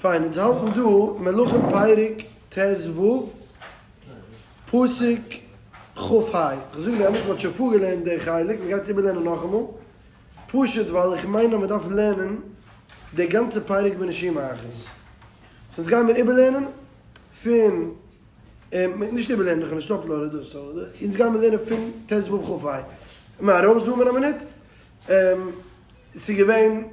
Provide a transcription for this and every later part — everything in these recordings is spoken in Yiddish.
פיין, אונז האלטן דא מלכים פרק ט ו, פסוק כ ה. איך זאג די אמת, מ'האט שוין פארגעלערנט די חלק, מ'גייט עס איבערלערנען נאכאמאל, פשוט ווייל איך מיין אז מ'דארף לערנען די גאנצע פרק בנשימה אחת. so אונז גיימיר איבערלערנען פון, נישט איבערלערנען, איך האב נישט uploaded דאס, so אונז גיימיר לערנען פון ט ו כ ה. מיר ארויס zoom ען א מינוט. ס'איז געווען,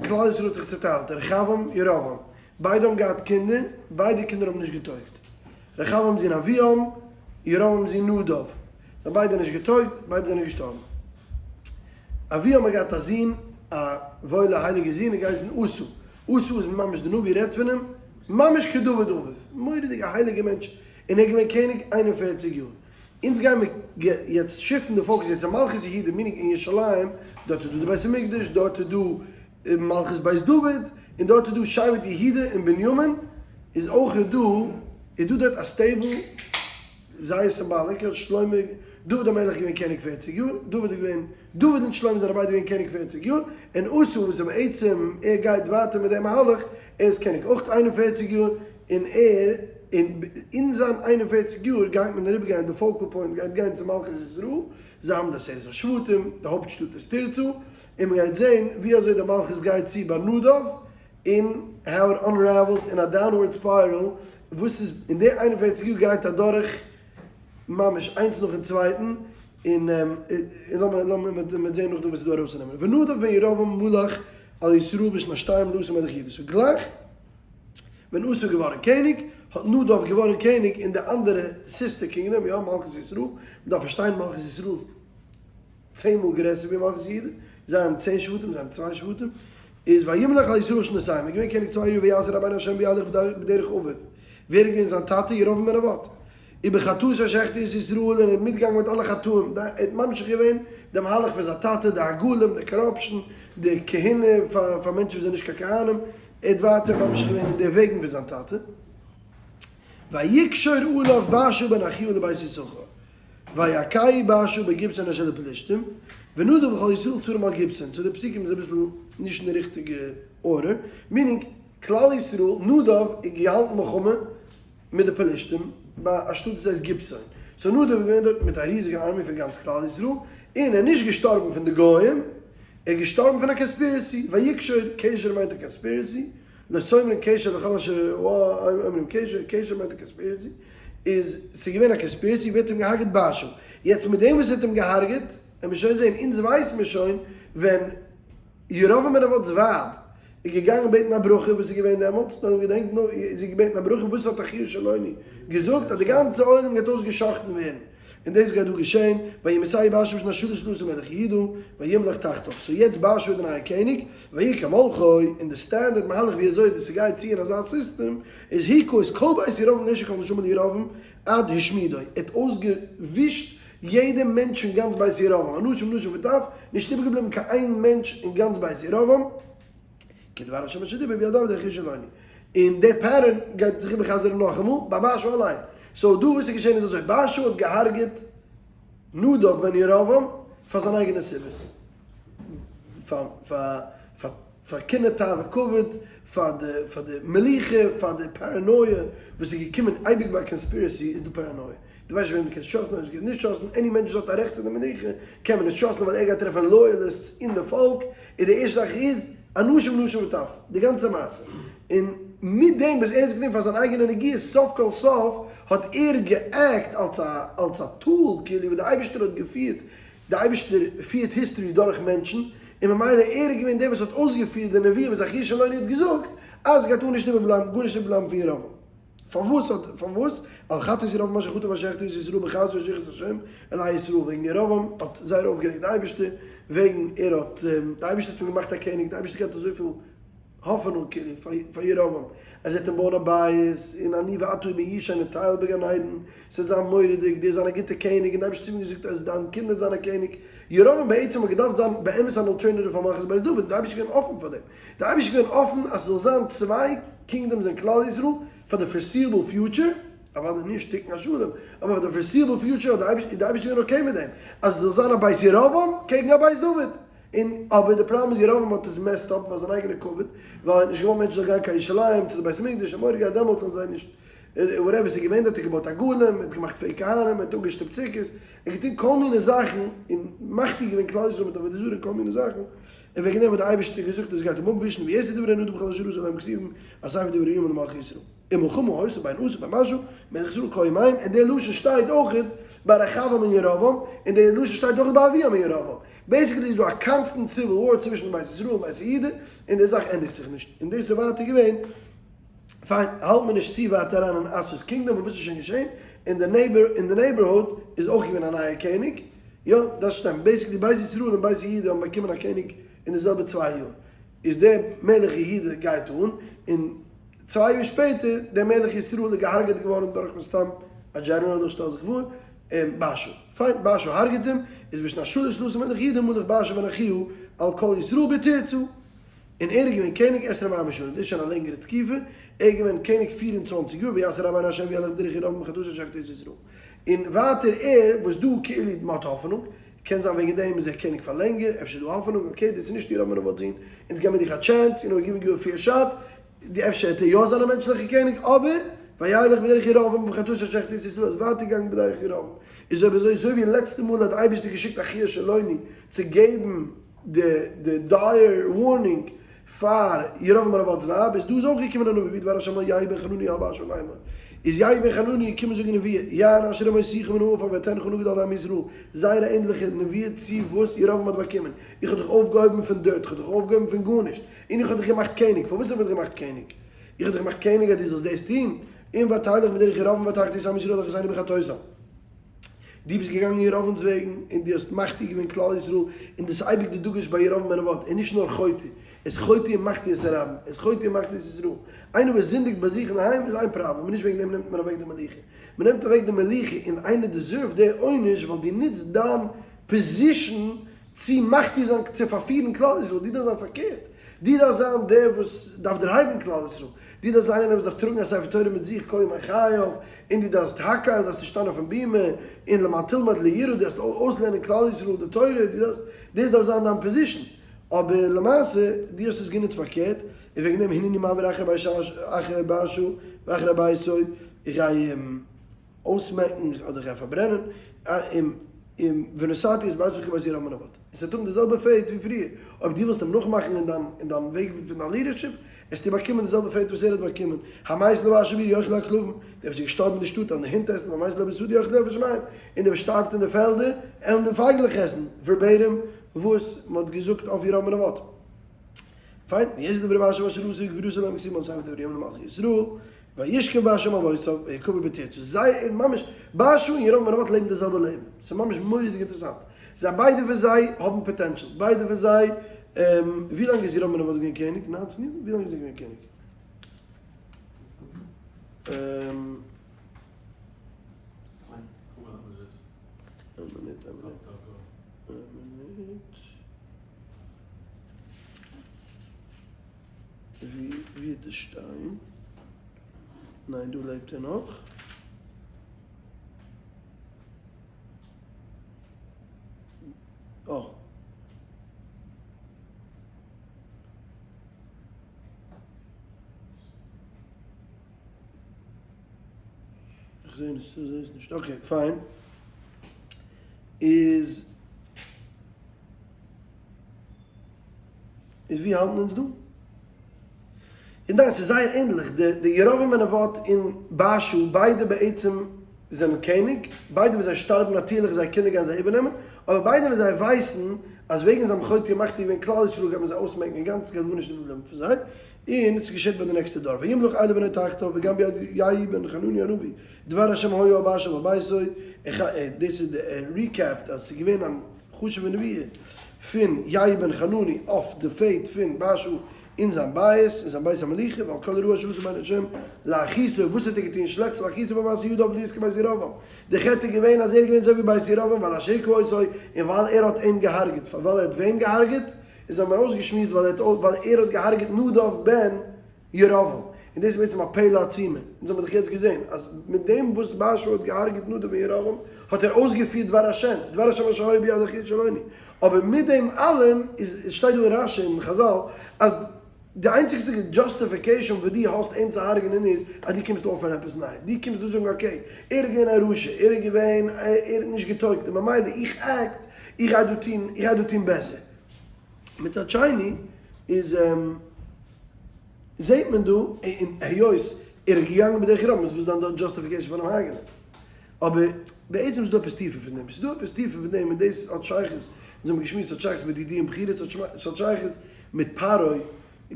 כלל ישראל האט זיך צוטיילט, רחבעם, ירבעם, ביידע האבן געהאט קינדער, ביידע קינדער האבן נישט געטויגט. רחבעם'ס זון אביהם, ירבעם'ס זון נדב, זיי האבן ביידע נישט געטויגט, ביידע זענען געשטארבן. אביהם האט געהאט א זון, א וואוילע הייליגע זון, האט געהייסן אסא. אסא איז ממש, די נביא רעדט פון אים, ממש כדוד אביו, מורא'דיג א הייליגע מענטש, און ער איז געווען קעניג 41 יאר. אונז גייען מיר יעצט shift ן די focus יעצט אין מלכות יהודה meaning אין ירושלים, דארט איז דא די בית המקדש, דארט איז דא מלכות בית דוד, און דארט איז דא שבט יהודה און בנימין, איז אויך דא, איז דא דארט א stable, זייער symbolic, אז שלמה, דוד המלך איז געווען קעניג 40 יאר, דוד איז געווען, דוד און שלמה זענען ביידע געווען קעניג 40 יאר, און אסא וואס איז בעצם, ער גייט ווייטער מיט דעם מהלך, ער איז קעניג אויך 41 יאר, און ער, און אין זיין 41 יאר גייט מען אריבער גיין, די focal point גייט גיין צו מלכות ישראל, זיי האבן די עשרת השבטים, די הויפט שטאט איז תרצה, און מען גייט זען ווי אזוי די מלכות גייט צו ביי נדב, און how it unravels אין א downward spiral, וואס איז אין די 41 יאר גייט אדורך ממש איינס נאכן צווייטן, און לאמיר לאמיר מ'וועט זען נאכדעם וואס איז דא ארויסצונעמען. ונדב בן ירבעם מלך על ישראל בשנת שתיים לאסא מלך יהודה, so גלייך ווען אסא איז געווארן קעניג, האט נדב געווארן קעניג אין די אנדערע sister kingdom, יא, מלכות ישראל, מ'דארף פארשטיין מלכות ישראל איז צען מאל גרעסער ווי מלכות יהודה, זיי האבן צען שבטים, זיי האבן צוויי שבטים, איז וימלך על ישראל שנתיים, ער איז געווען קעניג צוויי יאר ויעש הרע בעיני השם וילך בדרך אביו, ווער איז געווען זיין טאטע? ירבעם בן נבט, ובחטאתו אשר החטיא את ישראל, און ער איז מיטגעגאנגען מיט אלע חטאים, ער האט ממשיך געווען דעם מהלך פון זיין טאטע, די עגלים, די corruption, די כהונה פאר מענטשן וואס זענען נישט קיין כהנים, ער האט ווייטער ממשיך געווען אין די וועגן פון זיין טאטע. ויקשור עליו בעשא בן אחיה לבית יששכר, ויכהו בעשא בגבעתון אשר לפלשתים, ונדב וכל ישראל צרים על גבעתון. so די פסוקים איז אביסל נישט אין די ריכטיגע order, meaning כלל ישראל, נדב איז געהאלטן מלחמה מיט די פלשתים ביי א שטאט וואס הייסט גבעתון, so נדב איז געווען דארט מיט א ריזיגע army פון גאנץ כלל ישראל, און ער איז נישט געשטארבן פון די גוים, ער איז געשטארבן פון א conspiracy, ויקשור, קשר מיינט א conspiracy, לא תאמרון קשר לכל אשר אומרים קשר, קשר מיינט א conspiracy, איז ס'איז געווען א conspiracy, ווער האט אים געהארגעט? בעשא. יעצט מיט דעם וואס ער האט אים געהארגעט, וועט מען שוין זעהן, אונז ווייס מיר שוין ווען ירבעם בן נבט'ס ווייב איז געגאנגען בעטן א ברכה, וואס איז געווען דעמאלטס? נאר געדענקט נאר, זי האט געבעטן א ברכה, וואס האט אחיה השילוני געזאגט? אז די גאנצע עולם גייט אויסגע'שחט'ן ווערן. און דאס גייט דא געשען, וימיתהו בעשא בשנת שלש לאסא מלך יהודה, וימלך תחתיו. so יעצט בעשא איז די נייע קעניג, ויהי כמלכו, און די standard מהלך ווי אזוי די ס'גייט צו אין אזא סיסטעם, איז הכה את כל בית ירבעם נשק כל נשמה לירבעם עד השמידו, ער האט אויסגעווישט יעדע מענטש פון גאנץ בית ירבעם, אנשים נשים וטף, נישט איבערגעבליבן קיין איין מענטש אין גאנץ בית ירבעם, כדבר השם אשר דיבר ביד עבדו אחיה השילוני. און די pattern גייט זיך איבערחזר'ן נאכאמאל ביי בעשא אליין. so דא וואס איז געשען איז אזוי, בעשא האט געהארגעט נדב בן ירבעם פאר זיין אייגענע סיבות. פאר פאר פאר פאר קנאה תאווה כבוד, פאר די פאר די מלוכה, פאר די paranoia וואס איז געקומען אייביג ביי conspiracy איז דא paranoia. דו ווייסט נישט וועם דו קענסט trust ן און וועם דו קענסט נישט trust ן, any מענטש וואס האט א רעכט צו די מלוכה קען מען נישט trust ן ווייל ער גייט טרעפן loyalists אין די פאלק, און די ערשטע זאך איז אנשים נשים וטף, די גאנצע מעשה, און מיט דעם וואס ער האט עס געטון פאר זיין אייגענע נגיעות סוף כל סוף האט ער גע act אלס א אלס א tool כאילו וואס די אייבערשטער האט געפירט, די אייבערשטער פירט history דורך מענטשן, און ממילא ער איז געווען דער וואס האט אויסגעפירט די נבואה וואס אחיה השילוני האט געזאגט אז עס גייט גארנישט איבערבלייבן גארנישט איבערבלייבן פון ירבעם. פארוואס האט פארוואס על חטאת ירבעם אשר חטא ואשר החטיא את ישראל בחסדו אשר הכעיס השם אלהי ישראל וועגן ירבעם האט זייער אויפגערעגט די אייבערשטער וועגן ער האט די אייבערשטער האט אים געמאכט א קעניג די אייבערשטער געהאט אזויפיל האפענונג כאילו פאר ירבעם אז ער וועט אים בויען א בית און אני ואתה ובן ישי נטייל בגן עדן ס'וועט זיין מורא'דיג דו וועסט זיין א גוטער קעניג און די אייבערשטער האט צו אים געזאגט אז דיין קינד וועט זיין א קעניג ירבעם בעצם האט געדארפט זיין באמת אן alternative פאר מלכות בית דוד און די אייבערשטער איז געווען אפן פאר דעם די אייבערשטער איז געווען אפן אז ס'זאל זיין צוויי kingdoms אין כלל ישראל פאר די foreseeable future, אוודאי נישט תיקון השלם, אבער פאר די foreseeable future האט די אייבערשטער איז די אייבערשטער געווען okay מיט דעם אז עס זאל זיין א בית ירבעם קעגן א בית דוד. און אבער די פראבלעם איז ירבעם האט עס messed up פאר זיין אייגענע כבוד, ווייל ער האט נישט געוואלט מענטשן זאלן גיין קיין ירושלים צו די בית המקדש, ער האט מורא געהאט דעמאלטס זאלן זיי נישט whatever ס'איז געווען דארט, ער האט געבויט עגלים, ער האט געמאכט fake כהנים, ער האט אפגעשטופט סוכות, ער האט געטון כל מיני זאכן, און מחטיא געווען כלל ישראל מיט עבודה זרה און כל מיני זאכן, און וועגן דעם האט דער אייבערשטער געזאגט אז ער גייט אים אפווישן, ויעשו דברי נדב וכל אשר עשה להם כתובים על ספר דברי הימים למלכי ישראל. ומלחמה היתה בין אסא ובין בעשא מלך ישראל כל ימיהם, און דער לשון שטייט אויך ביי רחבעם און ירבעם, און דער לשון שטייט אויך ביי אביהם און ירבעם. basically איז דא א constant civil war צווישן בית ישראל און בית יהודה, און די זאך ענדיגט זיך נישט. און דאס איז ווייטער געווען. פיין, האלט מיר נישט צו ווייט אריין אין אסא'ס kingdom און וואס איז שוין געשען, אין די neighbor אין די neighborhood איז אויך געווען א נייער קעניג, יא דאס שטימט, basically בית ישראל און בית יהודה האבן באקומען א קעניג אין די זעלבע צוויי יאר, איז דער מלך יהודה גייט אן, און צוויי יאר שפעטער דער מלך ישראל איז געהארגעט געווארן דורך מסתם א general איך שטעל זיך פאר, און בעשא, פיין בעשא הארגעט אים, איז בשנת שלש לאסא מלך יהודה מלך בעשא בן אחיה על כל ישראל בתרצה. און ער איז געווען קעניג עשרים וארבע שנה, דאס איז שוין א לענגערע תקופה, ער איז געווען קעניג 24 יאר, ויעש הרע בעיני השם וילך בדרך ירבעם בחטאתו אשר החטיא את ישראל. און ווייטער ער, וואס דא כאילו מען האט האפענונג, קען זיין וועגן דעם איז ער קעניג פאר לענגער, אפשר איז דא האפענונג, okay דאס איז נישט ירבעם בן נבט'ס זון, אונז געבן מיר דיך א chance, you know giving you a fair shot, די אפשר העט ער יא זיין א מענטשליכער קעניג, אבער וילך בדרך ירבעם בחטאתו אשר החטיא את ישראל, איז ווייטער געגאנגען בדרך ירבעם, איז אויב אזוי, אזוי ווי לעצטע מאל האט די אייבערשטער געשיקט אחיה השילוני צו געבן די די dire warning פאר ירבעם בן נבט'ס ווייב איז דא איז אויך געקומען א נביא ויהי דבר השם אל יהוא בן חנני אל בעשא לאמר איז יהוא בן חנני געקומען זאגן נבואה יען אשר הרמותיך מן העפר ואתנך נגיד על ידי עם ישראל זייער א ענדליכע נבואה צו וואס ירבעם האט באקומען איך האב דיך אויפגעהויבן פון dirt איך האב דיך אויפגעהויבן פון גארנישט און איך האב דיך געמאכט קעניג פארוואס האב איך דיך געמאכט קעניג איך האב דיך געמאכט קעניג אז דו זאלסט דאס טון און ותלך בדרך ירבעם ותחטיא את עם ישראל אחותינו בחטאותם. דו ביסט געגאנגען ירבעם'ס וועגן, און דו האסט מחטיא געווען כלל ישראל, און דאס איז אייביג די דגוש ביי ירבעם בן נבט, און נישט נאר חוטא, עס חוטא און מחטיא את הרבים, עס חוטא און מחטיא את ישראל. איינער וואס זינדיגט ביי זיך אינדערהיים איז איין פראבלעם, און נישט וועגן דעם נעמט מען אוועק די מלוכה. מען נעמט אוועק די מלוכה און איינער deserve ט די עונש ווייל דו נוצט דיין position צו מחטיא זיין, צו פארפירן כלל ישראל, דו דארפסט זיין פארקערט, דו דארפסט זיין דער וואס דארף דערהייבן כלל ישראל, דו דארפסט זיין איינער וואס דארף טראגן א ספר תורה מיט זיך כל ימי חייו, און דו דארפסט הקהל, דארפסט נישט שטיין אויפן בימה, און למען תלמד ליראה, דו דארפסט אויסלערנען כלל ישראל די תורה, דו דארפסט, דאס דארף זיין דיין position, אבער למעשה, דו האסט עס גענוצט פארקערט, און וועגן דעם הנני מעביר אחרי בעשא ואחרי ביתו, איך גיי אים אויסמעקן, אדער איך גיי פארברענען, און ונתתי את ביתך כבית ירבעם בן נבט. און ס'וועט האבן די זעלבע fate ווי פריער, אויב דו ווילסט אים נאכמאכן אין דיין אין דיין וועג פון דיין leadership, וועסטו באקומען די זעלבע fate וואס ער האט באקומען, המת לבעשא בעיר יאכלו הכלבים, דער וואס איז געשטארבן אין די שטאט וועלן די הינט עסן, והמת לו בשדה יאכלו עוף השמים, און דער וואס שטארבט אין די פעלדער, עלן די פייגלעך עסן, verbatim וואס מ'האט געזאגט אויף ירבעם בן נבט. פיין, ויעשו דברי בעשא אשר עשה וגבורתו להם כתובים על ספר דברי הימים למלכי ישראל. וישכב בעשא עם אבותיו ויקבר בתרצה, זיי און ממש בעשא און ירבעם בן נבט לעבן די זעלבע לעבן, ס'איז ממש מורא'דיג אינטערעסאנט, זיי ביידע פון זיי האבן potential, ביידע פון זיי, ווי לאנג איז ירבעם בן נבט געווען קעניג? 19 יאר? ווי לאנג איז ער געווען קעניג? איין מינוט, איין מינוט, איין מינוט. ווי וועט עס שטיין? ניין דא לעבט ער נאך. אה. איך זעה נישט, איך זעה עס נישט. okay, פיין. איז איז ווי האלטן אונז דא? און ניין ס'איז זייער ענדליך, די די ירבעם בן נבט און בעשא ביידע בעצם זענען קעניג, ביידע ווען זיי שטארבן נאטירליך זייער קינדער גייען זיי איבערנעמען, אבער ביידע ווען זיי ווייסן אז וועגן זיי האבן חוטא ומחטיא געווען כלל ישראל גייט מען זיי אויסמעקן אינגאנצן גייט גארנישט איבערבלייבן פון זיי, און ס'געשעט ביי די נעקסטע דור, וימלוך אלה בנו תחתיו וגם ביד יהוא בן חנני הנביא דבר השם היה על בעשא ועל ביתו, דאס איז די recap אז ס'איז געווען א חשוב'ע נבואה פון יהוא בן חנני אויף די fate פון בעשא אין זיין בית, אין זיין בית המלוכה, ועל כל הרעה אשר עשה בעיני השם להכעיסו, וואס האט ער געטון שלעכטס להכעיסו במעשה ידיו להיות כבית ירבעם, די חטא איז געווען אז ער איז געווען אזוי ווי בית ירבעם ועל אשר הכה אותו, און ווייל ער האט אים געהארגעט, פאר ווייל ער האט וועם געהארגעט? איז האבן מיר אויסגעשמועסט ווייל ער האט געהארגעט נדב בן ירבעם. און דאס איז בעצם א פלא עצומה, אונז האבן דאך יעצט געזען אז מיט דעם וואס בעשא האט געהארגעט נדב און ירבעם האט ער אויסגעפירט דבר השם, דבר השם אשר היה ביד אחיה השילוני, אבער מיט דעם אלעם איז שטייט דא אין רשי און חזל אז די איינציגסטע justification וואס דו האסט אים צו הרג'נען איז אז דו קומסט אויפהערן עפעס ניי, דו קומסט דא זאגן okay, ער איז געווען א רשע, ער איז געווען, ער האט נישט געטויגט, און ממילא איך act, איך גיי דא טון, איך גיי דא טון בעסער. מצד שני איז זעהט מען דא, און היות ער איז געגאנגען בדרך ירבעם איז וואס איז דאן די justification פארן הרג'נען? אבער בעצם איז דא עפעס טיפער פון דעם, ס'איז דא עפעס טיפער פון דעם און דאס האט שייכות, אונז האבן געשמועסט ס'האט שייכות מיט די דיון בחירות, ס'האט שייכות מיט פרעה,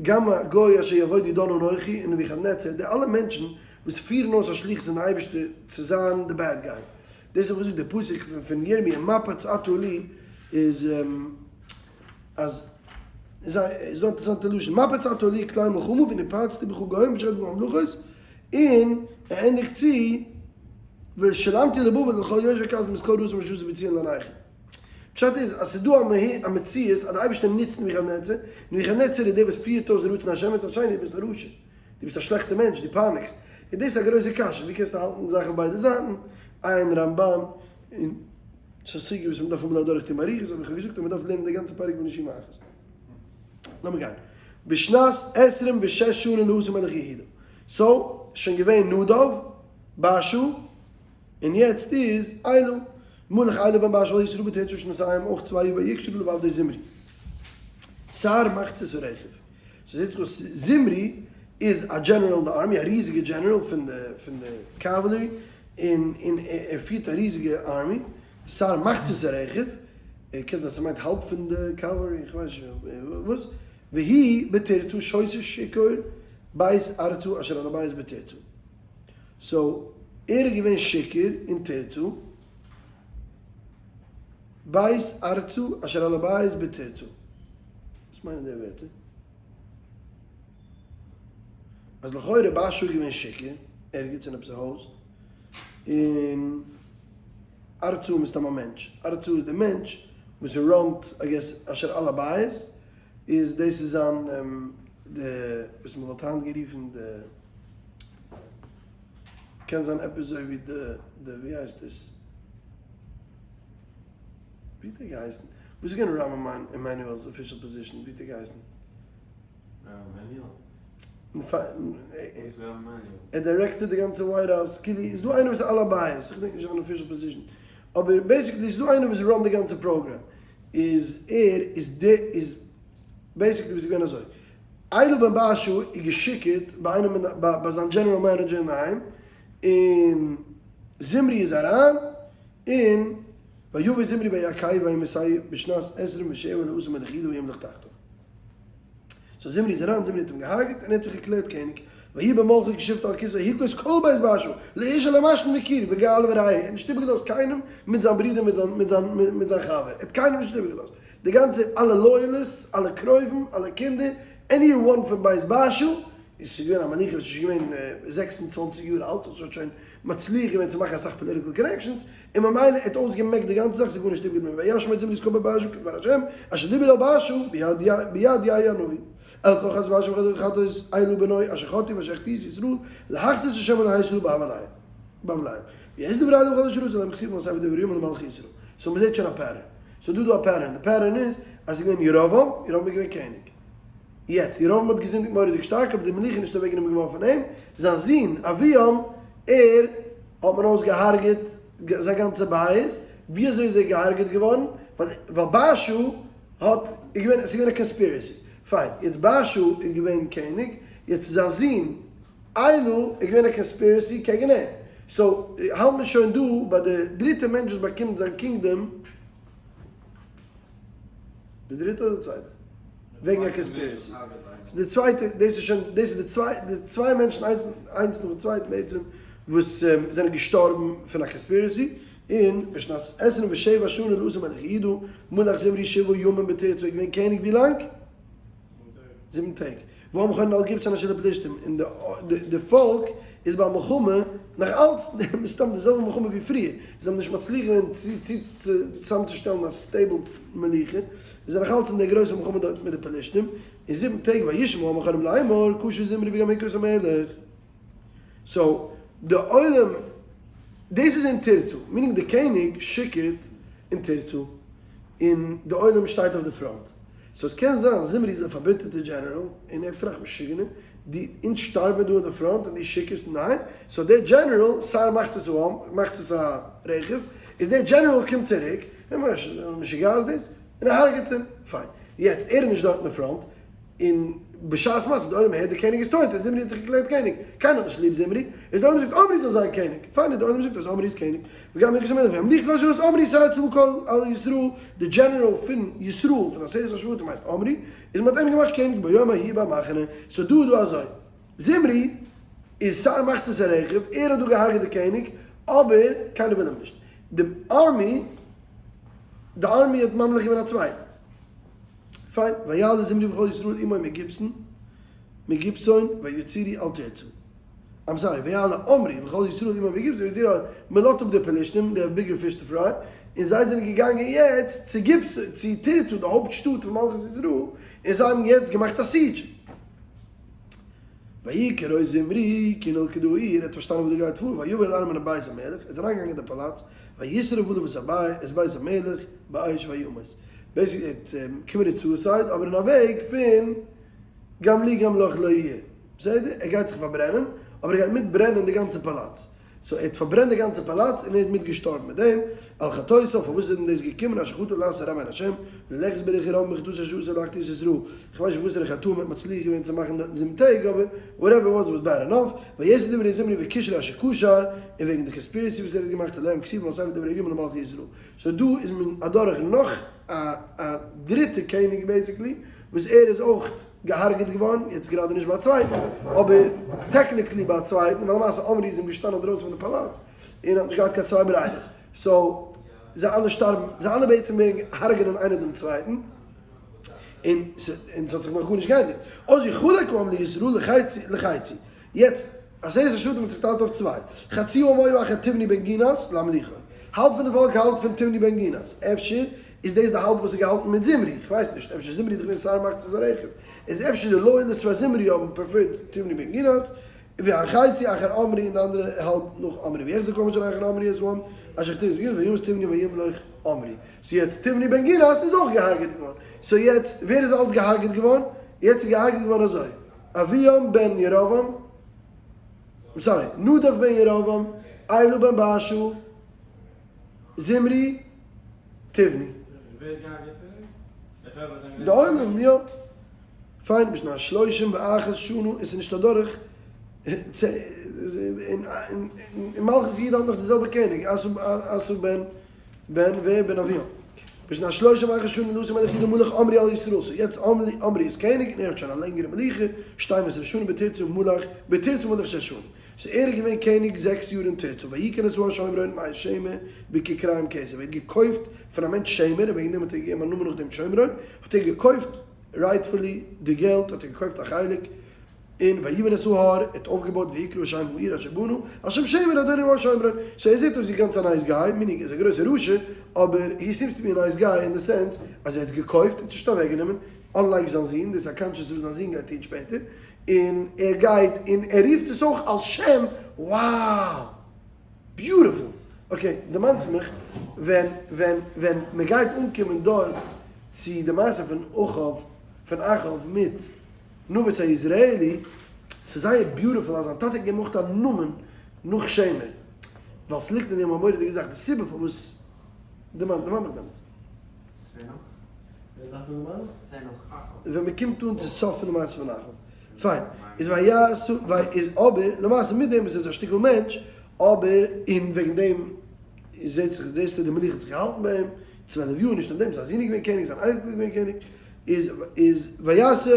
גם הגוי אשר יעבודו דן אנכי און נבוכדנצר, די אלע מענטשן וואס פירן אויס א שליחות פון די אייבערשטער צו זיין די bad guy, דאס האב איך געזאגט די פסוק פון ירמי' מפץ אתה לי איז אז איז דא אינטערעסאנטע לשון מפץ אתה לי כלי מלחמה ונפצתי בך גוים ושחטתי בך ממלכות און ער ענדיגט צו ושילמתי לבבל ולכל יושבי כשדים את כל רצון אשר עשו בציון לעיניכם. פשט איז אז ס'איז דא א מציאות אז די אייבערשטער נוצט נבוכדנצר, נבוכדנצר איז דער וואס פירט אויס די רצון השם מצד שני דו ביסט א רשע, דו ביסט א שלעכטער מענטש, דו פייניגסט, איז דאס א גרויסע קשיא, ווי קענסטו האלטן זאכן ביידע זייטן, עיין רמבן און ס'איז א סוגיא וואס מ'דארף אמאל אדורכטון באריכות, אבער איך האב געזאגט אז מ'דארף לערנען די גאנצע פרק בנשימה אחת. לאמיר גיין. בשנת עשרים ושש שנה לאסא מלך יהודה. so, שוין געווען נדב, בעשא, און יעצט איז אלה. מלך אלה בן בעשא על ישראל בתרצה שנתיים, אויך צוויי יאר ויקשרו לבב די זמרי. שר מחצית הרכב. so זעט זיך אויס זמרי איז א דזשענעראל אין די army, א ריזיגע דזשענעראל פון די פון די cavalry, און און ער פירט א ריזיגע army, שר מחצית הרכב, קען זיין ס'מיינט האלב פון די cavalry, איך ווייס נישט וואס, והוא בתרצה שותה שיכור בית ארצה אשר על הבית בתרצה. so ער איז געווען שיכור אין תרצה, בית ארצה אשר על הבית בתרצה. וואס מיינען די ווערטער? אז לכאורה בעשא איז געווען שיכור ערגעץ אין עפעס א הויז, און ארצה איז מסתם א מענטש, ארצה איז די מענטש וואס run ט I guess אשר על הבית, איז דאס איז זיין די וואס מען וואלט היינט גערופן די קען זיין עפעס אזוי ווי די די ווי הייסט עס? ווי האט ער געהייסן? וואס איז געווען ראם עמנואל'ס official position? ווי האט ער געהייסן? ער direct ט די גאנצע White House, כאילו איז דא איינער וואס איז על הבית, איך געדענק נישט זיין official position, אבער basically איז דא איינער וואס run ט די גאנצע פראגראם, איז ער איז די איז basically איז געווען אזוי, אלה בן בעשא איז געשיקערט ביי איינעם אין ביי זיין general manager אינדערהיים, און זמרי איז אריין, און ויבא זמרי ויכהו וימיתהו בשנת עשרים ושבע לאסא מלך יהודה וימלוך תחתיו. so זמרי איז אריין, זמרי האט אים געהארגעט, און ער האט זיך ערקלערט קעניג. ויהי במלכו כשבתו על כסאו הכו את כל בית בעשא, לאיש ולא משנה מכיר, וגאל ורעהו, ער האט נישט איבערגעלאזט קיינעם מיט זיין ברודער מיט זיין מיט זיין מיט זיין חבר, ער האט קיינעם נישט איבערגעלאזט, די גאנצע אלע loyalists, אלע קרובים, אלע קינדער, anyone פון בית בעשא, איז שוין געווען א מלוכה וואס איז שוין געווען 26 יאר אלט, האט שוין מצליח געווען צו מאכן אסאך political connections, און ממילא ער האט אויסגעמעקט די גאנצע זאך, ס'איז גארנישט איבערגעבליבן, וישמד זמרי את כל בית בעשא כדבר השם אשר דיבר אל בעשא ביד יהוא הנביא, אל כל חטאות בעשא וחטאות אלה בנו אשר חטאו ואשר החטיאו את ישראל להחטיא את השם אלהי ישראל בהבליהם. ויעש דברי אלה וכל אשר עשה להם כתובים על ספר דברי הימים למלכי ישראל. so מ'זעט שוין א pattern. ס'איז דא דא א pattern. די pattern איז אז ס'איז געווען ירבעם, ירבעם איז געווען קעניג. יעצט, ירבעם האט געזינדיגט מורא'דיג שטארק, אבער די מלוכה איז נישט אוועקגענומען געווארן פון אים, זיין זון אביהם, ער האט מען אויסגעהארגעט זיין גאנצע בית, ווי אזוי איז ער געהארגעט געווארן? ווייל בעשא האט, איז געווען, עס איז געווען א conspiracy, פיין, יעצט בעשא איז געווען קעניג, יעצט זיין זון אלה איז געווען א conspiracy קעגן אים, so האלט מען שוין דא ביי די דריטע מענטש וואס באקומט זיין kingdom, די דריטע אדער די צווייטע? וועגן א conspiracy. די צווייטע, דאס איז שוין, דאס איז די צוויי, די צוויי מענטשן איינס איינס נאכן צווייטן בעצם, וואס זענען געשטארבן פון א conspiracy, און בשנת עשרים ושבע שנה לאסא מלך יהודה, מלך זמרי שבעה ימים בתרצה, איז געווען קעניג ווי לאנג? זיבן טעג. והעם חונן על גבעתון אשר לפלשתים, און די פאלק איז ביי מלחמה, נאך אלץ מסתם די זעלבע מלחמה ווי פריער, זיי האבן נישט מצליח געווען צוזאמצושטעלן א stable מלוכה, זיי זענען נאך אלץ אין דער גרויסער מלחמה דארט מיט די פלשתים, אין זיבן טעג וישמע העם החרם לאמור כשר זמרי וגם הכה את המלך. so די עולם דאס איז אין תרצה, meaning די קעניג שיקערט אין תרצה און די עולם שטייט אויף די front. so עס קען זיין זמרי איז א פארביטערטע דזשענעראל און ער טראכט משוגענער די אונז שטארבן דא אין די front און די שיקערסט ניין so דער דזשענעראל שר מחצית העם מחצית הרכב איז דער דזשענעראל קומט צוריק משוגע איז דאס און ער הרג'עט אים פיין יעצט ער איז נישט דארט אין די front און בשעת מעשה די עולם הערט די קעניג איז טויט און זמרי האט זיך געקלערט קעניג, קיינער האט נישט ליב זמרי, איז די עולם זאגט עמרי זאל זיין קעניג, פיין איז די עולם זאגט אז עמרי איז קעניג, וגם הכו את המלך וימליכו את עמרי שר צבא כל על ישראל, די דזשענעראל פון ישראל פון עשרת השבטים הייסט עמרי, איז מען האט אים געמאכט קעניג ביום ההוא במחנה, so דא איז דא אזוי, זמרי איז שר מחצית הרכב, ער האט דא געהארגעט די קעניג, אבער קיינער וויל אים נישט, די army, די army האט ממליך געווען א צווייטן. פיין, ויעל זמרי וכל ישראל עמו מגבתון, מגבתון ויצורו אל תרצה. I'm sorry, ויעל עמרי וכל ישראל עמו מגבתון ויצורו אל, מען לאזט אפ די פלשתים, they have bigger fish to fry, און זיי זענען געגאנגען יעצט צו גיבסון, צו תרצה, די הויפט שטאט פון מלכות ישראל, און זיי האבן יעצט געמאכט א siege. ויקרא זמרי כי נלכדה העיר, ער האט פארשטאנען וואס דא גייט פאר, ויבא אל ארמון בית המלך, ער איז אריינגעגאנגען אין די פאלאץ, וישרף עליו את בית המלך באש וימת. basically ער האט committed suicide אבער אין א וועג פון גם לי גם לך לא יהיה. בסדר? ער גייט זיך פארברענען, אבער ער גייט מיט ברענען די גאנצע פאלאץ. so ער האט פארברענט די גאנצע פאלאץ און ער איז מיט געשטארבן מיט דעם, על חטאותיו, פארוואס איז אים דאס געקומען, אשר חטא לעשות הרע בעיני השם, ללכת בדרך ירבעם בחטאתו אשר עשה להחטיא את ישראל, איך ווייס נישט וואסערע חטאים ער האט מצליח געווען צו מאכן דארט אין זיבן טעג, אבער whatever was was bad enough, ויעש דברי זמרי וקשרו אשר קשר, און וועגן די conspiracy וואס ער האט געמאכט הלא הם כתובים על ספר דברי הימים למלכי ישראל. so דא איז מען אדורך נאך א א דריטע קעניג basically, וואס ער איז אויך געהארגעט געווארן, יעצט גראדע נישט ביי א צווייטן, אבער technically ביי א צווייטן, ווייל למעשה עמרי איז אים געשטאנען דרויסן פון די פאלאץ, און האט נישט געהאט קיין צוויי ברירות, so זיי אלע שטארבן, זיי אלע בעצם ווערן הרג'נען איינער דעם צווייטן, און און ס'האט זיך נאך גארנישט געענדיגט, אז יחלק העם לישראל לחצי לחצי, יעצט עשרת השבטים האט זיך געטיילט אויף צוויי, חצי העם היו אחר תבני בן גינת להמליכו, האלב פון די פאלק האלט פון תבני בן גינת, אפשר איז דאס די האלב וואס איז געהאלטן מיט זמרי, כ'ווייס נישט, אפשר זמרי איז דאך געווען שר מחצית הרכב, איז אפשר די loyalists פאר זמרי האבן preferred תבני בן גינת, והחצי אחר עמרי און די אנדערע האלב נאך עמרי, ויחזק העם אשר אחר עמרי את העם אשר אחר תבני בן גינת וימת תבני וימלוך עמרי. so יעצט תבני בן גינת איז אויך געהארגעט געווארן, so יעצט ווער איז אלס געהארגעט געווארן? יעצט איז געהארגעט געווארן אזוי, אביעם בן ירבעם, I'm sorry, נדב בן ירבעם, אלה בן בעשא, זמרי, תבני. די עולם, יא. פיין, בשנת שלושים ואחת שנה, און ס'איז נישט אדורך, אין מלכות יהודה האט נאך די זעלבע קעניג, אסא בן בן ווער? בן אביעם. בשנת שלושים ואחת שנה לאסא מלך יהודה מלך עמרי על ישראל, so יעצט עמרי איז קעניג און ער האט שוין א לענגערע מלוכה, שתים עשרה שנה בתרצה מלך, בתרצה מלך שש שנים. so ער איז געווען קעניג זעקס יאר אין תרצה, ויקן את ההר שומרון מאת שמר בככרים כסף, ער האט געקויפט פון א מענטש שמר, און וועגן דעם האט ער געגעבן א נאמען נאך דעם שומרון, האט ער געקויפט rightfully די געלט, האט ער געקויפט א חלק, און ויבן את ההר, ער האט אויפגעבויט ויקרא שם העיר אשר בנה, על שם שמר אדונו ההר שומרון, so ער זעט אויס ווי גאנץ א nice guy, meaning ער איז א גרויסע רשע, אבער he seems to be a nice guy אין די sense אז ער האט עס געקויפט, ער האט עס נישט אוועקגענומען, unlike זיין זון, דאס איז א conscious וואס זיין זון גייט טון שפעטער. און ער גייט און ער רופט עס אויך על שם, wow! Beautiful! Okay, דערמאנסט מיך ווען ווען ווען מען גייט אנקומען דארט צו די מעשה פון אחאב פון אחאב מיט נבות היזרעאלי, ס'איז זייער beautiful אז זיין טאטע האט געמאכט א נאמען נאך שמר, ווייל ס'ליגט אין דעם א מורא'דיגע זאך, די סיבה פארוואס, דערמאן דערמאן מיך דעמאלטס. ווען מען קומט אן צו סוף פון די מעשה פון אחאב. פיין. איז ויעשו איז אבער למעשה מיט דעם וואס ער איז א שטיקל מענטש, אבער און וועגן דעם זעט זיך זעסטו די מלוכה האט זיך געהאלטן ביי אים 12 יאר, נישט נאר דעם, זיין זון איז געווען קעניג, זיין אייניקל איז געווען קעניג, איז איז ויעש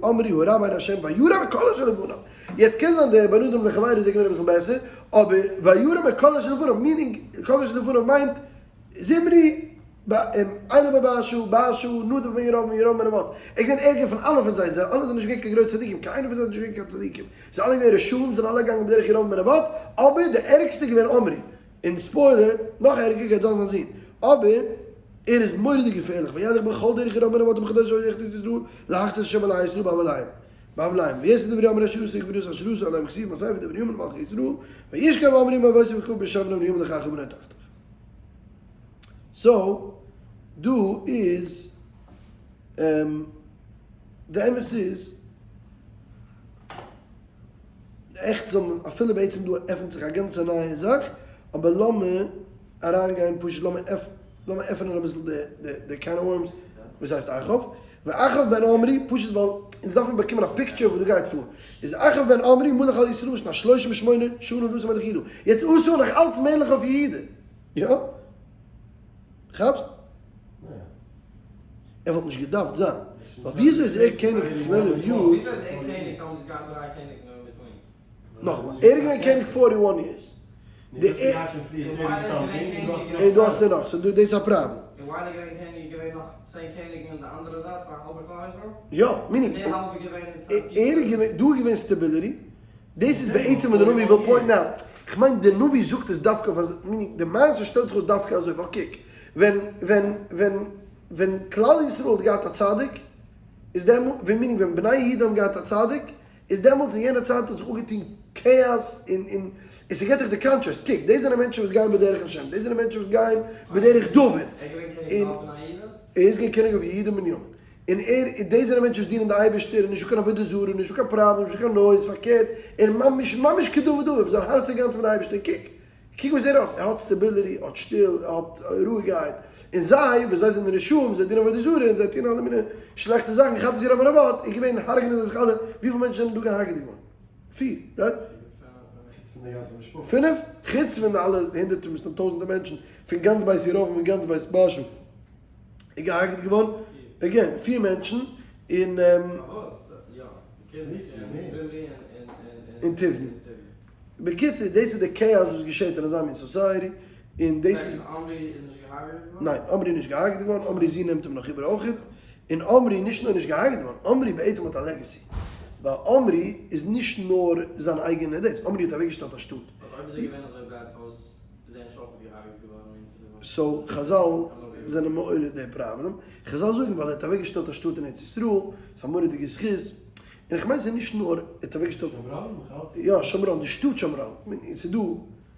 עמרי הרע בעיני השם וירע מכל אשר לפניו. יעצט קען זיין דער בין אדם לחבירו איז געווען אביסל בעסער, אבער וירע מכל אשר לפניו, meaning כל אשר לפניו מיינט זמרי, אלה בן בעשא, בעשא, נדב בן ירבעם, ירבעם בן נבט. ער איז געווען ערגער פון אלע פון זיי, זיי אלע זענען נישט געווען קיין גרויסע צדיקים, קיין איינער פון זיי איז נישט געווען קיין צדיקים, זיי אלע געווען רשעים, זענען אלע געגאנגען בדרך ירבעם בן נבט, אבער דער ערגסטער איז געווען עמרי, און spoiler, נאך ערגער גייט זיין זיין זון, אבער. ער איז מורא'דיג געפערליך, וילך בכל דרך ירבעם בן נבט ובכל דרך אשר החטיא ישראל להחטיא את ה' אלהי ישראל בהבליים בהבליים ויעש את דברי עמרי אשר עשה גבורות אשר עשה עליהם כתיב מספר דברי הימים מלכי ישראל וישכב עמרי עם אבותיו ויקבר בשומרון וימלך אחאב בנו תחתיו. So דא איז די אמת איז עכט זאל מען אפילו בעצם דא עפענט זיך א גאנצע נייע זאך אבער לאמיר אריינגיין פשוט לאמיר לאמיר עפענען אביסל די די can of worms וואס הייסט אחאב ואחאב בן עמרי פשוט ווייל אונז דארפן באקומען א picture וואס דא גייט פאר איז אחאב בן עמרי מלך על ישראל שנת שלושים ושמונה שנה לאסא מלך יהודה יעצט אסא נאך אלץ מלך אויף יהודה יא? כאפסט? ער וואלט נישט געדארפט זיין ווייל וויאזוי איז ער קעניג 12 יאר? וויאזוי איז ער קעניג טאמער ס'איז געהאט דריי קעניגן אין between? נאכאמאל, ער איז געווען קעניג forty one years. און דו האסט דערנאך, so דאס איז א פראבלעם. און while ער איז געווען קעניג איז געווען נאך צען קעניגן אין די אנדערע זייט פאר האלבע כלל ישראל? יא, meaning, די האלבע געווען אין צייט ער איז געווען, דא איז געווען stability, דאס איז בעצם וואס די נביא וויל point out, כ'מיין די נביא זאגט עס דווקא אויף אזוי, meaning די מעשה שטעלט זיך אויס דווקא אזוי, ווייל קוק, ווען ווען ווען ווען כלל ישראל האט געהאט א צדיק, איז דעמאלט, ווען meaning ווען בני יהודה האבן געהאט א צדיק, איז דעמאלטס אין יענע צייט האט זיך אפגעטון כאאס און און און ס'געט דיך די contrast, קוק דאס זענען מענטשן וואס גייען בדרך השם, דאס זענען מענטשן וואס גייען בדרך דוד, און ער איז געווען קעניג אויף יהודה און בנימין, און ער און דאס זענען מענטשן וואס דינען די אייבערשטער און נישטא קיין עבודה זרה, נישטא קיין פראבלעם, נישטא קיין noise, פארקערט ער ממש ממש כדוד אביו, זיין הארץ איז גאנץ מיט די אייבערשטער, קוק קוק וואס ער האט, ער האט stability, ער האט שטיל, ער האט רואיגקייט, און זיי, וואס זיי זענען רשעים, זיי דינען עבודה זרה, און זיי טוען אלע מיני שלעכטע זאכן, חטאת ירבעם בן נבט, איז געווען הרג'נען זיי זיך אלע, וויפיל מענטשן זענען דא געהארגעט געווארן? פיר, right? חוץ פון די גאנצע משפחה. פינף? חוץ פון די אלע הונדערטער מסתם טויזענטער מענטשן פון גאנץ בית ירבעם און גאנץ בית בעשא איז געהארגעט געווארן, again, פיר מענטשן, און. און תבני. בקיצור, דאס איז די כאאס וואס געשעט אין אזא מין society, און דאס איז. עמרי איז נישט געהארגעט געווארן? ניין, עמרי איז נישט געהארגעט געווארן, עמרי'ס זון נעמט אים נאך איבער אויכעט, און עמרי נישט נאר נישט געהארגעט געווארן, עמרי בעצם האט א legacy, ווייל עמרי איז נישט נאר זיין אייגענע דאס, עמרי האט אוועקגעשטעלט א שטאט. אבער אויב איז ער געווען אזוי bad פארוואס איז ער נישט אויך געהארגעט געווארן? so חזל זענען מעורר די פראבלעם, חזל זאגן ווייל ער האט אוועקגעשטעלט א שטאט אין ארץ ישראל, ס'איז א מורא'דיגע זכות, און איך מיין ס'איז נישט נאר ער האט אוועקגעשטעלט. שומרון נאך אלץ? יא שומרון, די שטאט שומרון, ס'איז דא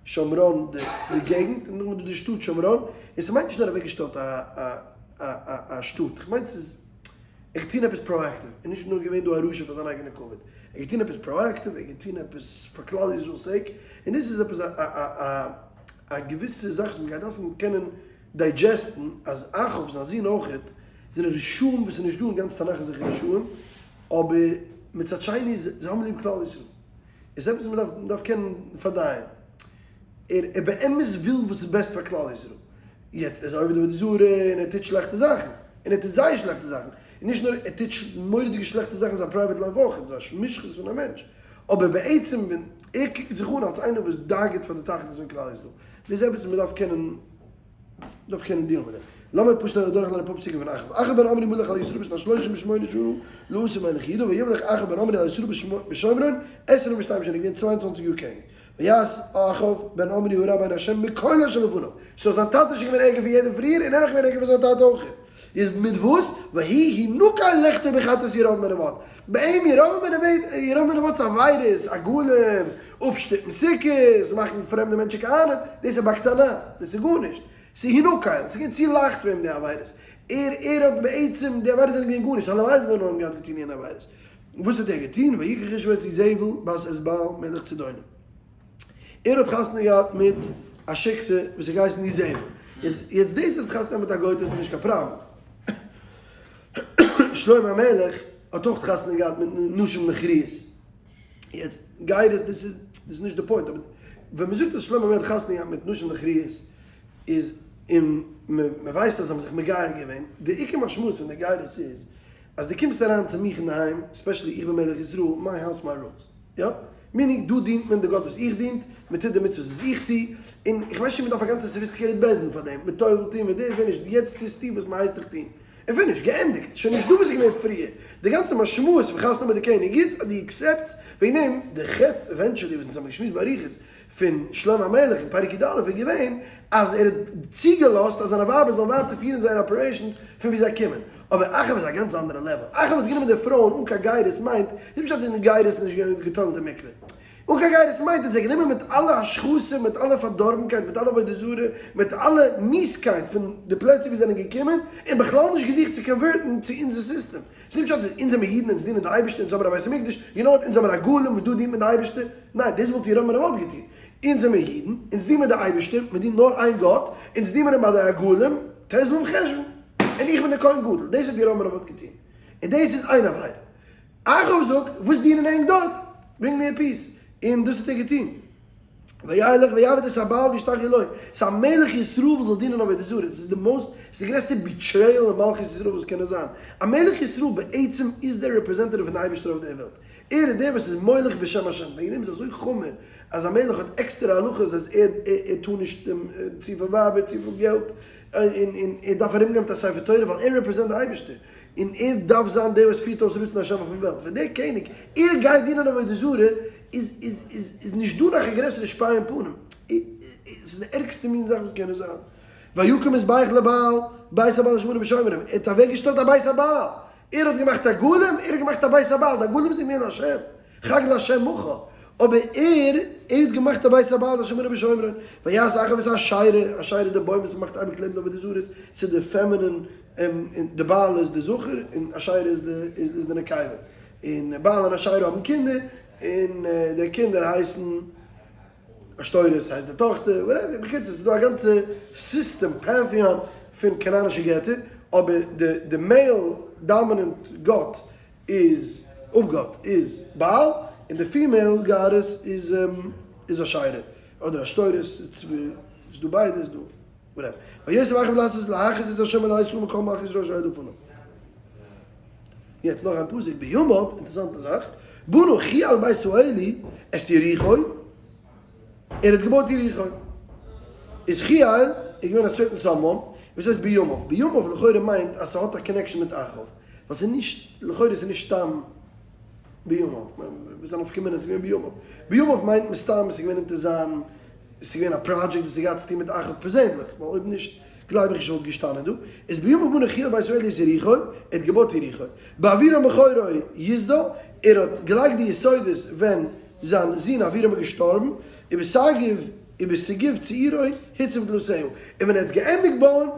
שומרון די געגנט און נאכדעם איז דא די שטאט שומרון, און ס'מיינט נישט נאר אוועקגעשטעלט א א א שטאט, איך מיין ס'איז ער האט געטון עפעס proactive, ער איז נישט נאר געווען דא א רשע פאר זיין אייגענע כבוד, ער האט געטון עפעס proactive, ער האט געטון עפעס פאר כלל ישראל'ס sake, און דאס איז עפעס א א א א געוויסע זאך וואס מ'גייט דארפן קענען digest ן, אז אחאב זיין זון אויכעט זענען רשעים וואס איז נישט דא אין גאנץ תנך אזעלכע רשעים, אבער מצד שני זיי האבן ליב כלל ישראל, איז עפעס וואס מען דארף קענען פארדייען, ער ער באמת וויל וואס איז best פאר כלל ישראל, יעצט ער איז עובד עבודה זרה און ער טוט שלעכטע זאכן, און ער טוט זייער שלעכטע זאכן, און נישט נאר ער טוט מורא'דיגע שלעכטע זאכן אין זיין private life אויך, איז א מושחת פון א מענטש, אבער בעצם ווען ער קוקט זיך אן אלס איינער וואס דאגה'ט פאר די תכלית פון כלל ישראל, דאס איז עפעס וואס מען דארף קענען. דארף קענען deal ן מיט דעם. לאמיר פשוט אדורכליינען אפאר פסוקים פון אחאב. אחאב בן עמרי מלך על ישראל בשנת שלושים ושמונה שנה לאסא מלך יהודה וימלך אחאב בן עמרי על ישראל בשומרון עשרים ושתיים שנה געווען 22 יאר קעניג. ויעש אחאב בן עמרי הרע בעיני השם מכל אשר לפניו. so זיין טאטע איז שוין געווען ערגער פון יעדעם פריער און ער נאך געווען ערגער פון זיין טאטע אויך. איז מיט וואס? ויהי הנקל לכתו בחטאת ירבעם בן נבט. ביי אים ירבעם בן נבט, ירבעם בן נבט'ס עבירות, עגלים, אפשטופן סוכות, מאכן פרעמדע מענטשן כהנים, דאס איז בקטנה, דאס איז גארנישט. ס'איז הנקל, ס'איז געווען צו לייכט פאר אים די עבירות. ער ער האט בעצם, די עבירות זענען געווען גארנישט, הלוואי זאל ער נאר האבן געהאט געטון יענע עבירות. וואס האט ער געטון? ויקח איש את איזבל בת אתבעל מלך צידונים. ער האט חתונה געהאט מיט א שיקסע וואס האט געהייסן איזבל. יעצט יעצט דאס אז ער האט חתונה געהאט מיט א גוי'טע איז נישט קיין פראבלעם. שלמה המלך האט אויך חתונה געהאט מיט נשים נכריות. יעצט גייט עס, דאס איז דאס איז נישט די point, אבער ווען מען זאגט אז שלמה המלך האט חתונה געהאט מיט נשים נכריות איז און מען ווייסט אז זיי האבן זיך מגייר געווען, די עיקר משמעות פון די גירות איז אז דו קומסט אריין צו מיך אינדערהיים, especially איך בין מלך ישראל, my house my rules, יא? meaning דא דינט מען די גאט וואס איך דינט, מען טוט די מצוות וואס איך טו, און איך ווייס נישט צו מען דארף א גאנצע sophisticated בית דין פאר דעם, מען טובל'ט און מען דאס, ווען נישט יעצט טוסטו וואס מען הייסט דיך טון. און פיניש, געענדיגט, שוין נישט דא וואס איז געווען פריער, די גאנצע משמעות פון חתונה מיט די קעניג איז אז דו accept סט, וועגן דעם די חטא eventually וואס אונז האבן געשמועסט באריכות פון שלמה המלך אין פרק י"א איז געווען אז ער האט צוגעלאזט אז זיינע ווייבער זאלן ווייטער פירן זייערע operations פון ווי זיי קומען, אבער אחאב איז א גאנץ אנדערע level, אחאב האט גענומען די פרויען אן קיין גירות מיינט נישט פשט אין גירות איז נישט געטובלט אין מקווה. אן קיין גירות מיינט ער האט זיי גענומען מיט אלע השחתים, מיט אלע פארדארבנקייט, מיט אלע עבודה זרה, מיט אלע מיסקייט פון די פלעצער ווי זיי זענען געקומען, און בכלל נישט געזוכט צו convert ן צו אונזער סיסטעם. ס'איז נישט פשט אז אונז זעמיר אידן, אונז דינען די אייבערשטער, אונז האבן א בית המקדש, you know what, אונז זעמיר א גולם וואס דא דינט מען די אייבערשטער. ניין, דאס וואלט ירבעם בן נבט געטון. אונז זעמיר אידן, אונז דינען מיר די אייבערשטער, מיר דינען נאר איין גאט, אונז דינען מיר אים ביי די עגלים, ט"ו חשוון, און איך בין דער כהן גדול. דאס האט ירבעם בן נבט געטון. און דאס איז איין עבירה. אחאב זאגט, וואס דינען ענק דארט? bring מיר peace. און דאס האט ער געטון. וילך ויעבד את הבעל וישתחו לו. ס'איז א מלך ישראל וואס זאל דינען עבודה זרה. דאס איז די most, ס'איז די גרעסטע betrayal אין מלכות ישראל וואס קען נאר זיין. א מלך ישראל בעצם איז דער representative פון די אייבערשטער אויף דער וועלט. ער איז דער וואס איז מולך בשם השם. וועגן דעם איז אזוי חמור אז א מלך האט עקסטערע הלכות אז ער ער טאר נישט צופיל ווייבער, צופיל געלט, און ער דארף ארומגיין מיט א ספר תורה ווייל ער represent די אייבערשטער. און ער דארף זיין דער וואס פירט אויס רצון השם אויפן וועלט, ווען דער קעניג, ער גייט דינען עבודה זרה, איז איז איז איז נישט דא נאך א גרעסערע שפיי אין פנים, עס איז די ערגסטע מין זאך וואס קען נאר זיין. ויקם מזבח לבעל, בית הבעל אשר בנה בשומרון, ער האט אוועק געשטעלט א בית הבעל, ער האט געמאכט עגלים, ער האט געמאכט א בית הבעל, די עגלים זענען געווען השם, חג לה' מחר, אבער ער, ער האט געמאכט א בית הבעל אשר בנה בשומרון, ויעש אחאב את האשרה, אשרה איז די בוים וואס מ'מאכט אייביג לעבן די עבודה זרות, ס'איז די feminine, די בעל איז די זכר און אשרה איז די איז די נקבה, און בעל און אשרה האבן קינדער, און די קינדער הייסן עשתורת הייסט די טאכטער, whatever, בקיצור ס'איז דא א גאנצע סיסטעם pantheon פון כנענישע געטער, אבער די די male dominant גאט איז אפגאט איז בעל, און די female goddess איז איז אשרה, אדער עשתורת, ס'איז דא ביידע, איז דא whatever. ויוסף אחאב לעשות להכעיס את ה' אלהי ישראל מכל מלכי ישראל אשר היו לפניו. יעצט נאך איין פסוק בימיו, אינטערעסאנטע זאך, בנה חיאל בית האלי את יריחו, ער האט געבויט יריחו. איז חיאל איז געווען א certain someone, וואס הייסט בימיו? בימיו לכאורה מיינט אז ס'האט א connection מיט אחאב, ווייל ס'איז נישט, לכאורה איז נישט סתם בימיו, וואס איז א נפקא מינה ס'איז געווען בימיו? בימיו מיינט מסתם ס'איז געווען אונטער זיין, ס'איז געווען א פראדזשעקט וואס האט געהאט צוטון מיט אחאב פערזענליך, ווייל אויב נישט גלייב איך נישט וואלט געשטאנען דא, איז בימיו בנה חיאל בית האלי את יריחו, ער האט געבויט יריחו. באבירם בכורו יסדה, ער האט געלייגט די יסודות ווען זיין זון אבירם איז געשטארבן, ובשגיב ובשגיב צעירו הציב דלתיה, און ווען ער האט עס געענדיגט בויען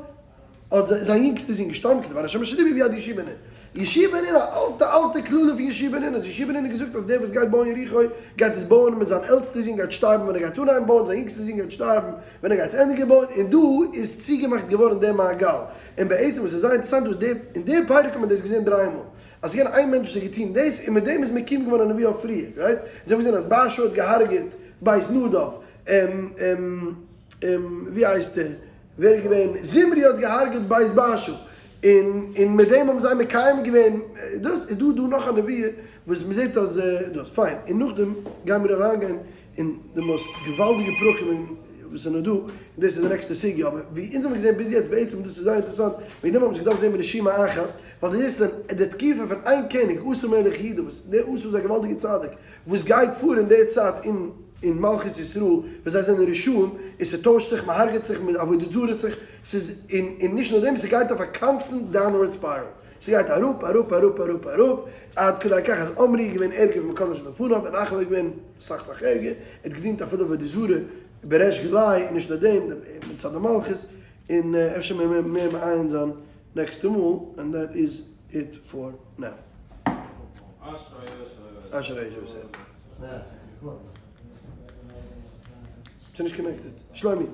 האט זיין יונגסטער זון געשטארבן כדבר השם אשר דיבר ביד יהושע בן נון. יהושע בן נון, א אלטע אלטע קללה פון יהושע בן נון, אז יהושע בן נון האט געזאגט אז דער וואס גייט בויען יריחו גייט עס בויען מיט זיין עלטסטער זון גייט שטארבן ווען ער גייט אנהייבן בויען, זיין יונגסטער זון גייט שטארבן ווען ער גייט עס ענדיגן בויען, און דא איז צוגעמאכט געווארן דער מעגל. און בעצם וואס איז זייער אינטערעסאנט דא איז די, אין די פרק האט מען דאס געזען דריי מאל. אז ס'איז געווען איין מענטש וואס האט געטון דאס, און מיט דעם איז מקים געווארן א נבואה אויף פריער, right? אונז האבן געזען אז בעשא האט געהארגעט בית נדב, ווי הייסט ער? ווער איז געווען? זמרי האט געהארגעט בית בעשא, און און מיט דעם האבן זיי מקיים געווען דאס, איז דא דא נאך א נבואה וואס מ'זעט אז דאס, פיין, און נאכדעם גייען מיר אריינגיין אין די most געוואלדיגע פרקים וואס זענען דא, און דאס איז די נעקסטע סוגיא, אבער ווי אונז האבן געזען ביז יעצט בעצם דאס איז זייער אינטערעסאנט, וועגן דעם האבן מיר עס געדארפט זען בנשימה אחת, ווייל דאס איז די תקופה פון איין קעניג אסא מלך יהודה, וואס דער אסא איז א געוואלדיגער צדיק, וואס גייט פאר אין די צייט אין אין מלכות ישראל, ווען זיי זענען רשעים, און ס'טוישט זיך, מ'הרג'עט זיך, מ'עבודה זרה'ט זיך, ס'איז, און און נישט נאר דעם, ס'גייט אויף א constant downward spiral. ס'גייט אראפ, אראפ, אראפ, אראפ, אראפ, עד כדי כך אז עמרי איז געווען ערגער פון מכל אשר לפניו, און אחאב איז געווען סאך סאך ערגער, ער האט געדינט אפילו עבודה זרה בריש גלי, און נישט נאר דעם, מצד המלכות, און אפשר מער מער מעיין זיין נעקסטע מאל, and that is it for now. אשרי יושבי. ס'נישט connected. שלומי.